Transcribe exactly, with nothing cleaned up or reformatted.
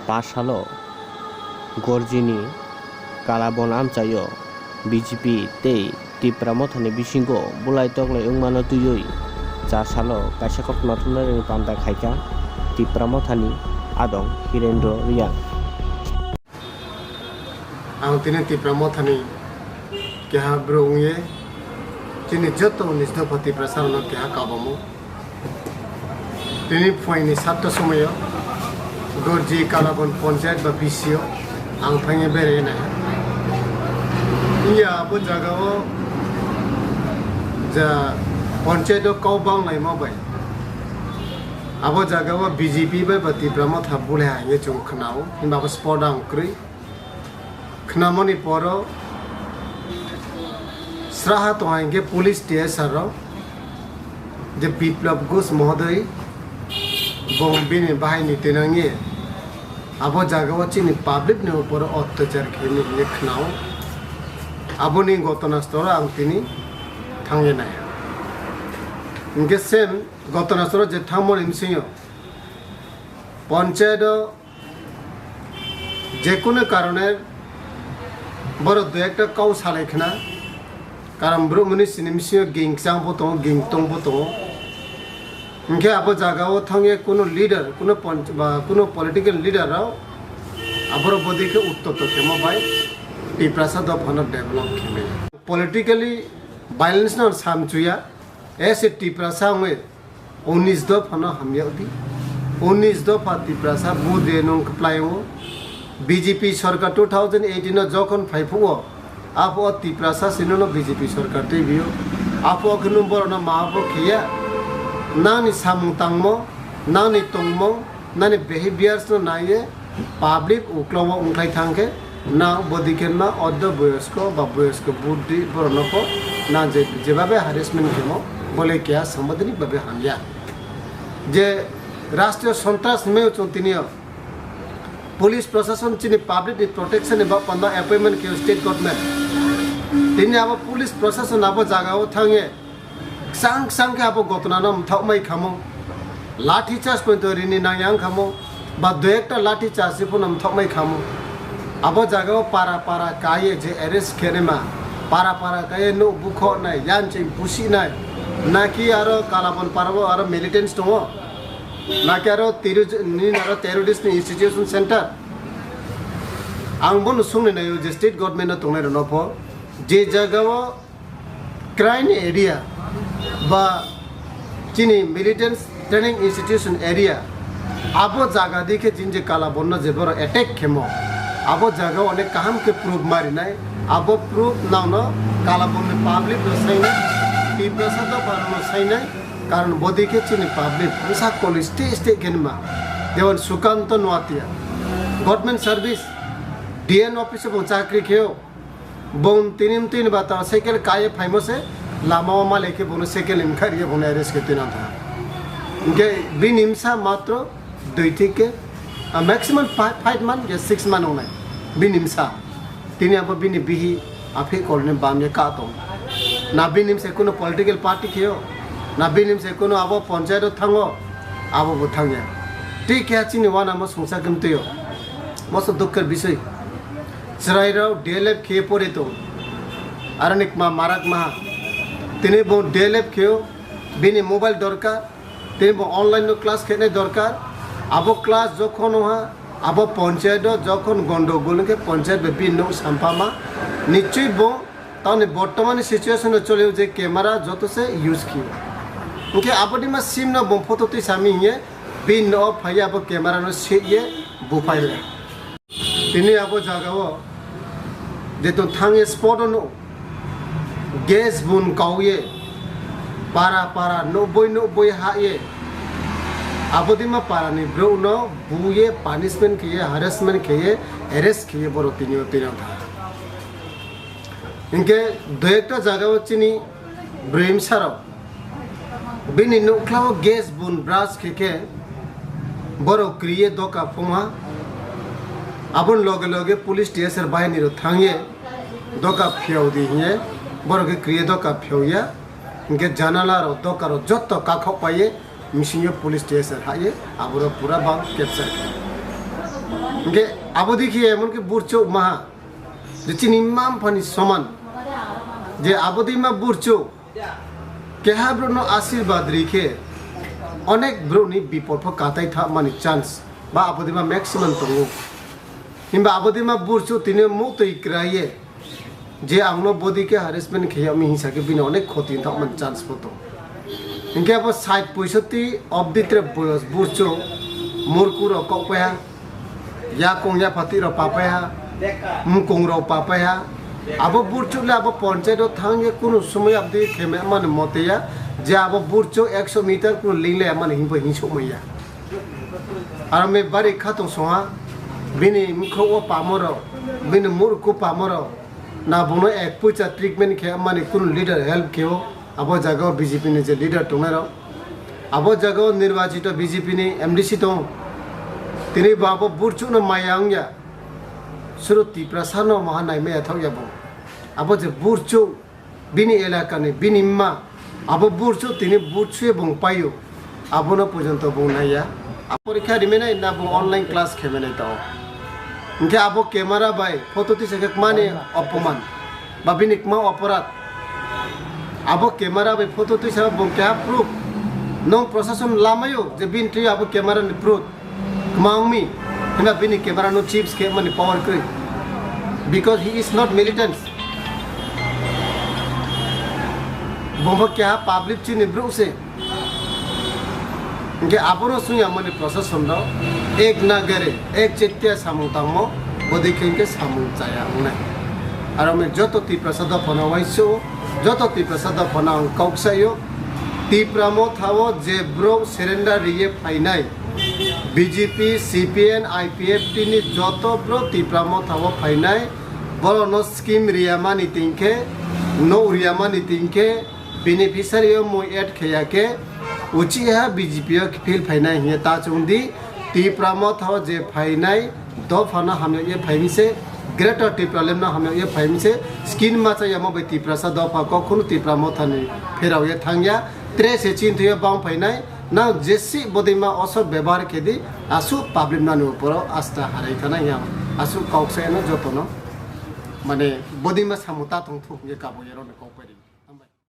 Char salo Gorjini Kalabon amchaio B J P tei Tipra Mothani bisingo bulai toklai wngmano twiwi char salo kaisa koktwma thumnarokni panda khaikha Tipra Mothani adong Hirendra Reang. Ang tini Tipra Mothani keha bwrwi wngwi chini joto unis dopha Tiprasarokno keha kabomo. Tini phuaini satta somoio Gorji Kalabon Ponchayat ba B C O ang thangwi berai nai. Iya abo jagao ja ponchayat o kau bang laima bai abo jagao B J P bai ba Tipra Motha bulai hai hinwi chwng khnao, hinba abo spot ang kwrwi. Khnamani poro sraha tongha hinkhe police T S R rok je Biplab Ghosh mohoday bo bini bahaini twi nangwi abo jagao chini public ni uporo otyachar khaimani hinwi khnao. Aboni gotona storo ang tini thangwi nai. Hinkhe same gotona storo je thangmani bisingo ponchayat o Jekunu karone borok dui ekta kau salai khna, karon borok mwnwi sini bisingo ging kwchang bo tongo, ging tong bo tongo. Hinkhe abo jagao thangya kunu leader, kunu ponch-, ba kunu political leader rok aborok bodi khe uttoto khemo bai Tiprasa dophano develop khemaya. Politically violence no samchuya, as a Tiprasa wngwi Unis dopha no hamya di. Unis dopha Tiprasa budre nung kwplai o. B J P sarkar two thousand eighteen o jokhon phai phuo, apho Tiprasa sino no B J P sarkar twi bio. Apho khunu borok no ma bo khiya. Nangni samung tangmo, nangni tongmung, nani behaviors no naiye, public uklogo wngkhlai thangkhe, na bodi khe ma oddo boyosko ba boyosko buddi borokno pho na je, jebabe harassment khemo, bole keha sambodhanik babe hamya. Je rashtriyo sontras hinmai chwng tiniyo police proshashan chini public ni protection ni bapanda appointment khe state government. Tini abo police proshashan abo jagao thangye Kwchang kwchang khe abo gotona no mthok mai khamo, lathi charge poito rini nang yang khamo, ba dui ekta lathi charge phano mthok mai khamo. Abo jaga o para para kaiye je arrest khenema, para para kaiye no bukho nai, yan ching busi nai, naki aro Kalabon para o aro militants tongo, naki aro terrorist ni aro terrorist ni institution center. Ang bono sungni naio je state government no tongnai rok no pho, je jaga o Crime area ba chini militant training institution area, abo jaga di khe chini je Kalabon no je borok attack khemo, abo jaga o onek kaham khe proof marinai, abo proof nangno Kalabon ni public no sainai, Tiprasa dopha no sainai, karon bodi khe chini public bwsa koli state state khe nima, jemon Sukanto Noatia, government service, D N office o bo chakri kheo. Bong tini tini ba ta cycle kaiye phaimo se lama o male khe bono cycle ni mkha riye bono arrest khe twi nang tha. Hinkhe bini msa matro dui thik khe, ah, maximum fi-, five month ya six month wngnai bini msa. Tini abo bini bihi aphi kolni bamye ka tong. Na bini msa kuno political party kheo, na bini msa kuno abo ponchayat o thango, abo bo thangya. Twi khe chini wana mo sungsa khe mtwi o. Moso dukher bisoi. Chwrairok D L F khe pori tong. Aroni kma marak maha. Tini bo D L F kheo, bini mobile dorkar, tini bo online no class khenai dorkar. Abo class jokhon oha, abo ponchayat o jokhon gondogol khe ponchayat bai bini nok sampama. Nichoi bo tamni bortomani situation o cholio je camera joto se use khiyo. Hinkhe aboni ma sim no bo photo twi sami hiye bini no phaiya abo camera no se ye buphai re. Tini abo jaga o jeto thangye spot o no gas bun kauye para para nokboi nokboi ha ye abodima para ni brouh no buye punishment khiye harassment khiye arrest khiye borok tini o twi nang tha. Hinkhe dui ekta jaga o chini bwrwi bwsarok bini nukla o gas bun brush khe khe borok kriye doka phungha. Aboni loge loge police T S R bahini rok thangye doka phiyao di hiye borok khe kriye doka phiyao ya. Hinkhe janala rok doka rok jotto kakhok paiye. Misingo police T S R haiye aborok pura bang capture khe. Hingke abodi khe emon khe burchuk maha, je chini mma mpha ni soman, je abodi ma burchuk keha borok no ashirbad ri khe onek borok ni bipod pho katai tha mani chance ba abodi ma maximum tongo. Himba abodi ma burchuk tini muhtwi kwrwi ye je ang no bodi khe harassment khe yami hinsa khe bini onek khoti thok mani chance pho tongo. Hingke abo sait poisotti obdi tre boyos burchuk murku rok kok paiha, yakung yaphati rok pa paiha, mukung rok pa paiha. Abo burchuk le abo ponchayat o thang ye kunu somoi abdi kheme mani mote ya je abo burchuk ekso meter kunu ling le mani himbo hinsuk maya. Aro me bari khatung songha bini mukho o pamo rok, bini murku pamo rok, na bono ek puisa treatment khe mani kunu leader help khe o. Abo jaga o B J P ni je leader tongnai rok, abo jaga o nirbachito B J P ni M D C tong, tini bo abo burchuk no maya wngya, suru Tiprasa no maha naimaya thok ya bo. Abo je burchuk bini elaka ni bini mma, abo burchuk tini burchuk bung payo, abono porjonto bung naiya. Porikha rimenai na bo online class khemenai tao. Hingke abo camera bai photo tisa khe kmani opoman ba bini kma oporad. Abo camera bai photo tisa bo keha proof. Nong prosason lamayo je bini twi abo camera ni proof. Kma wngmi himba bini camera no chips khe mani power kwrwi. Because he is not militant. Bo bo keha public chini brouh se. Hingke abono sungya mani prosason rok ek na gere ek chetya samung tangmo bodei khe hingke samung chaya wngnai. Aro me joto Tiprasa dophano wainsu, joto Tiprasa dophano ang kok sayo. Tipra motha o je brouh surrender riye phainai, B J P, C P N, I P F T ni joto brouh Tipra motha o phainai, borokno scheme riya mani tingkhe, nok riya mani tingkhe, beneficiary o mui add khaiya khe, uchiha B J P o phil phainai hinya ta chwng di. Tipra motha o je phainai dophano hamya ye phaimi se, Greater Tipraland no hamya ye phaimi se, scheme machaya mo bai Tiprasa dopha kok khunu Tipra motha ni pherao ye thangya, tre se chinthwi ye bang phainai. Nang jesi bodima osor bebohar khe di, asuk public nani uporo asta harai khana hiya, asuk kok sai no joto no, mane bodima samu ta tong thuk ye kabo ye rok ni kok pai di.